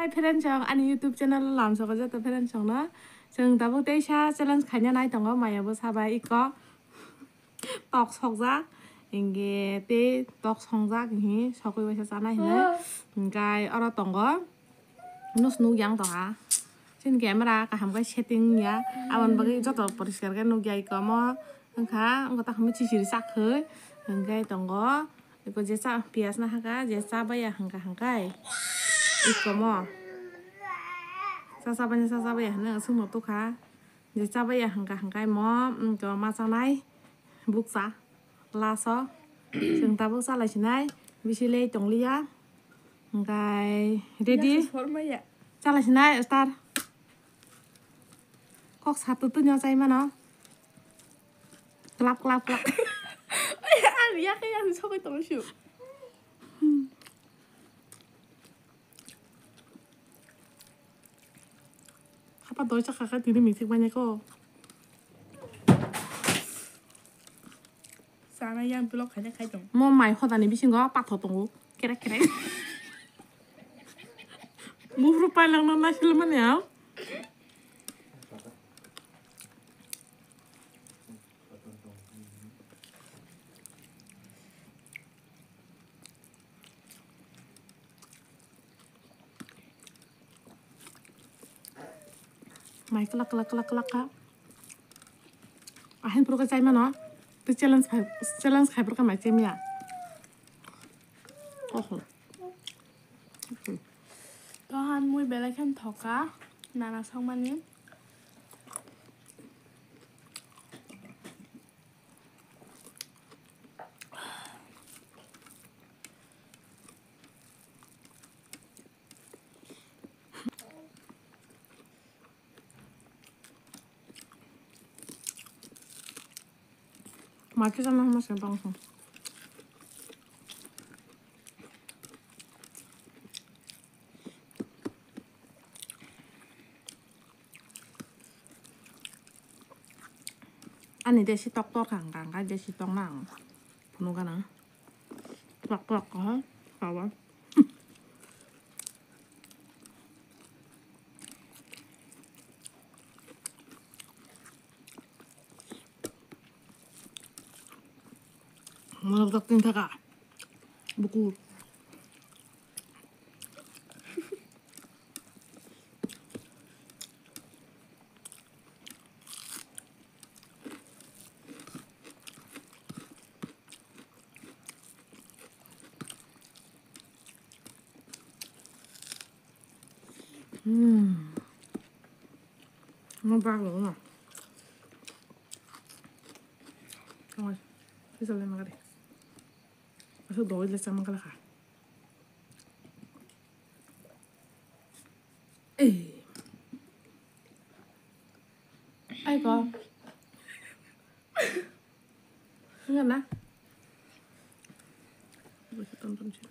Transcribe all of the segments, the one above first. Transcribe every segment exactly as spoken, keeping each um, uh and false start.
Hi friends, ang ani YouTube channel o lamsoko joto friends rokno. Chwng tabuk teisa challenge khaina nai tongo, maya bo sabai iko tok sokjak, hinkhe tei tok songjak hi sokwi waisa chanai hinwi. Hinkhe oro tongo. Nus nuk yang tongha. Chini camera kaham khe setting ya. Aboni bagwi joto poriskar khe nuk ya ikomo. Wngkha, wngkha ta khamwi chichiri chakhwi. Hwnkhe tongo. Iko je cha, piyaj no haka, je cha baya hwnkha hwnkhe. Ikomo. Cha cha baya, cha cha baya hwnwi aswkno tukha. Je cha baya hwnkha hwnkhe mo, mm, to ma chanai. Bukcha. Laso. Chwng tabuk chalai sinai. Bisi lei tongliya. Hwnkhe ready. Gas formaya. Chalai sinai, start. Kok satu tu nyo chai mano. Klap, klap, klap. Ar ya khe ya sokoi tong shu. Apa doi chakha kha tini mithik manya ko. Sana yang vlog khaina khai tong. Mo mai hodani bisingo patho tongo. Kerek, kerek. Buphuru pailangno naisile mani ang. Mai klak, klak, klak, klak kha. Ahin puro khe chai mano. Tei challenge khai, challenge khai puro khe mai chai maya. Oho. Tohan mui belai khe thoka, nana songmani. Maki sama sama sempang song. Ani desi tok tor kang kang kai desi tok nang. Phunu gana. Tok tok ko ha. Kawa. Morok tok tin thaka. Buku. Hmm. Mo bag lo na. Oi, bisa le magari. Asal doi le sama kala kha. Eh. Ai ko. Enggak na. Bisa tonton sih.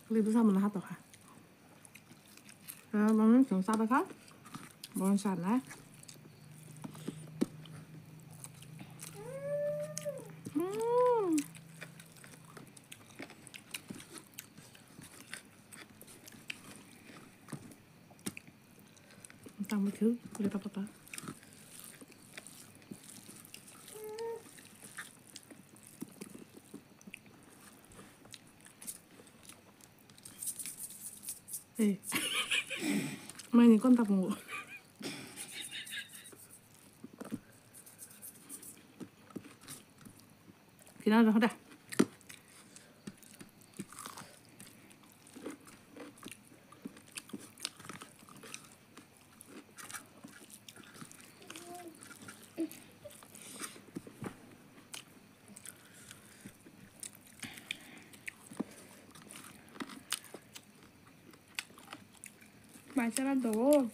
Lebu samano hato kha. Ah, mami, chwng cha bai kha. Bon sa nai. Mm. Tamo khe, leta pata. Eh. Maini kon tapungo. Kina roho da. Mai chara dogo.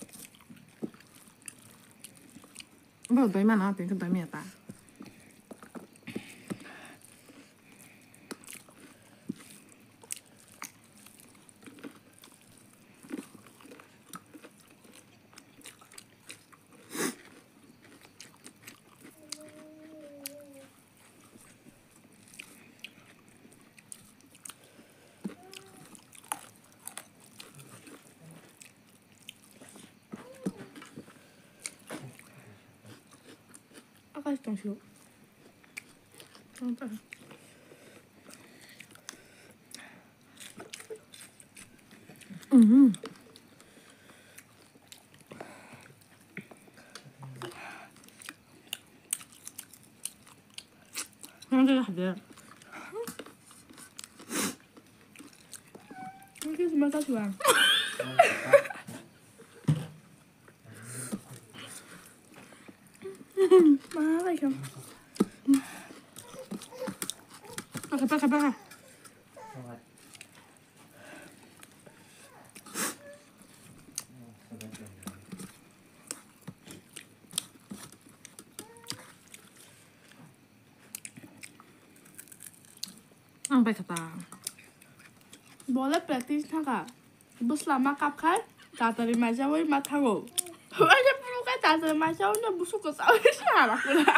Bo doi mana, tini doi mia ta. Tong sio. Tong ta. Mhm. Nang jaga hajar. Nang kis mata suang. Mana lagi? Pakai, pakai, pakai. Ang bai kata. Bole practice thaka. Bwsla ma kap khai, tatari maisa oi ma thango. Waisa phuru khai tatari maisa oi no busuk kwchao se hara kura.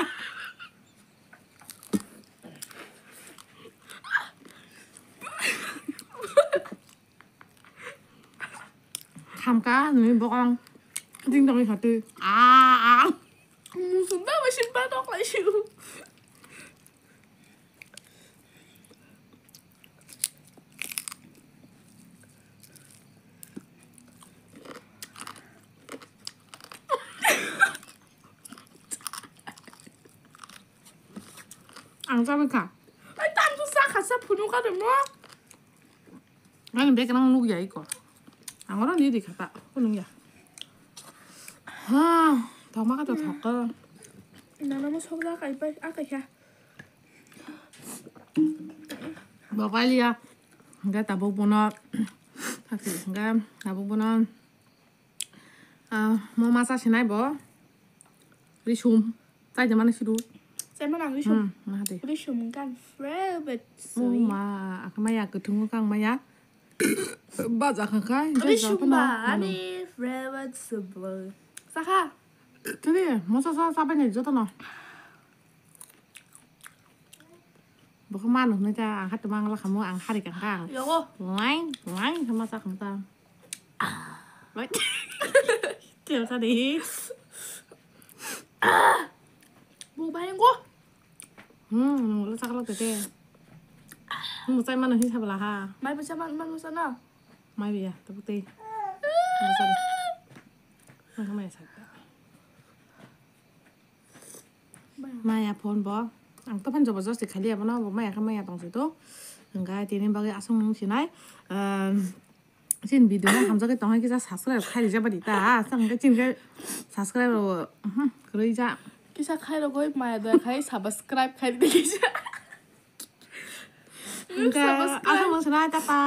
Khamka nini bokong ding dong kha twi. Ah, ah. Musuk ba waisa ba dok lai siu. Ang chabai kha. Ai, tam tu sa kha sa phunu ka de mo. Ani bag nang nuk ya iko. Ang oro ni di kha ta. Phunu ya. Ha, thok ma ka to thok ka. Nana mo sok la kai pai, a kai kha. Bo pai liya. Ga tabuk bono. Thak si, ga tabuk bono. Ah, mo masa sinai bo. Risum. Chai de mani sidu. Chai mani ang risum. Hmm, ma de. Risum kan favorite. Oh ma, akmaya kuthungo kang maya. Baja kang kai. Risum ba ani favorite sabo. Saka. Tadi, masa sa sabai ni joto no. Bokhe mano hwnwi ta, ang kha tumang la khamu, ang hari kang kha. Yogo. Wai, wai, sama sa kang ta. Wai. Tiyo ta di. Bu bayang go. Hmm, nung lo saklo tete. Nung chai mano hin sabla ha. Mai bisa man, man bisa na. Mai biya, tabuk tei. Bisa de. Nung khamai sa. Maya phone bo. Ang to phan jobo josti khali abono bo maya kha maya tong sito. Hingga tini bagwi aswk nung sinai. Ehm, sin video no hamjagwi tong hai kisa subscribe khai rija badi ta. Aswk hingga sin khe subscribe ro. Mhm, kwrwi ja. Kisa khai rogoi maya da khai subscribe khai di kisa. Hingga subscribe. Aswk nung sinai tata.